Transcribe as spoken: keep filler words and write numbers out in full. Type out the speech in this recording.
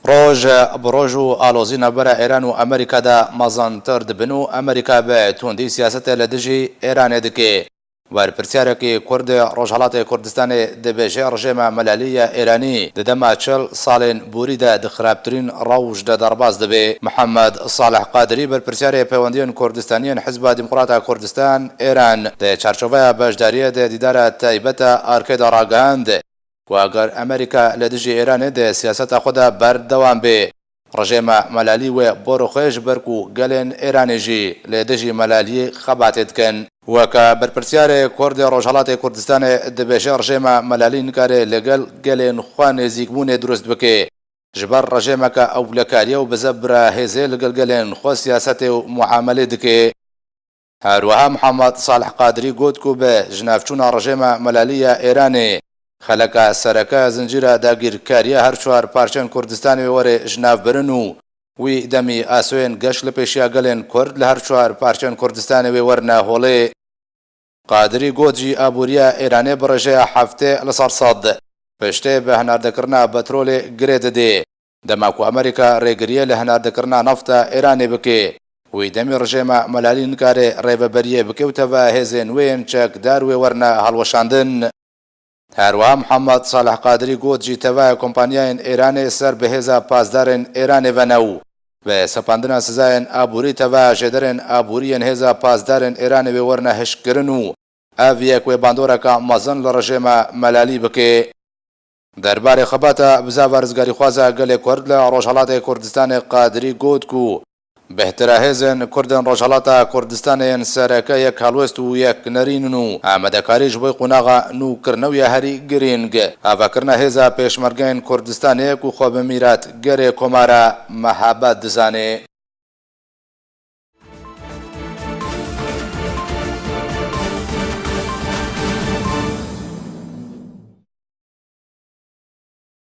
Roj bi roj û alozî navbera Êran û Amerîka de mezintir dibin û Amerîka bi tundî siyasete li dijî Êranê dike. Berpirsiyareke Kurd Rojhelatê Kurdistanê dibêje, rejêma melalî ya Êranî di dema çil salên borî de di xirabtirîn rewş de derbas dibe. Mihemed Salih Qadirî, berpirsiyarê peywendiyên Kurdistaniyên Hizba Demokrata Kurdistan Êran, di çarçoveya beşdariyê de dîdara taybet a ARKê de ragihand ku eger Amerîka li dijî Êranê di siyaseta xwe de berdewam bê, rejêma melalî wê bo xwe ji ber ku gelên Êranê jî li dijî melaliyê xebatê dikin. Weke berpirsiyarê Kurdê Rojhelatê Kurdistanê dibêje, rejêma melalî nikare li gel gelên xwe nêzîkbûnê dirust bike. Ji ber rejêmeke ewlekariye û bi zebra hêzê li gel gelên xwe siyasetê û muamelê dike. Her wiha Mihemed Salih Qadirî got ku bi jinavçûna rejêma melalî ya Êranê, xeleka sereke zincîra dagîrkariya her çar parçeyên Kurdistanê wê were jinavbirin û wî demî asoyên geş li pêşiya gelên Kurd li her çar parçeyên Kurdistanê wê werine holê. Qadirî got jî aboriya Êranê bi rêjeya heftê li ser sed piştê bi hinardekirina petrolê girê didê. Dema ku Amerîka rêgiriyê li hinardekirina nefta Êranê bike, wî demî rejêma melalî nikare rêveberiyê bike û teva hêzên wê yên çekdar wê werine hilweşandin. Her wiha Mihemed Salih Qadirî got jî teva kompanyayên Êranê ser bi hêza pasdarên Êranê ve ne û bi sepandina sizayên aborî teva jêderên aborî yên hêza pasdarên Êranê wê werine hişkkirin û ev yek wê bandoreke mezin li rejêma melalî bike. Derbarê xebata bizava rizgarîxwaza gelê Kurd li Rojhelatê Kurdistanê Qadirî got ku bêhtir e hêzên Kurdên Rojhelata Kurdistanê yên sereke yek helwest û yek nerîn in û amadekarî ji bo qonaxa nû kirine wî ye herî girîng. Avakirina hêza pêşmergeyên Kurdistanê ku xwe bi mîratgerê Komara Mehabad dizanê.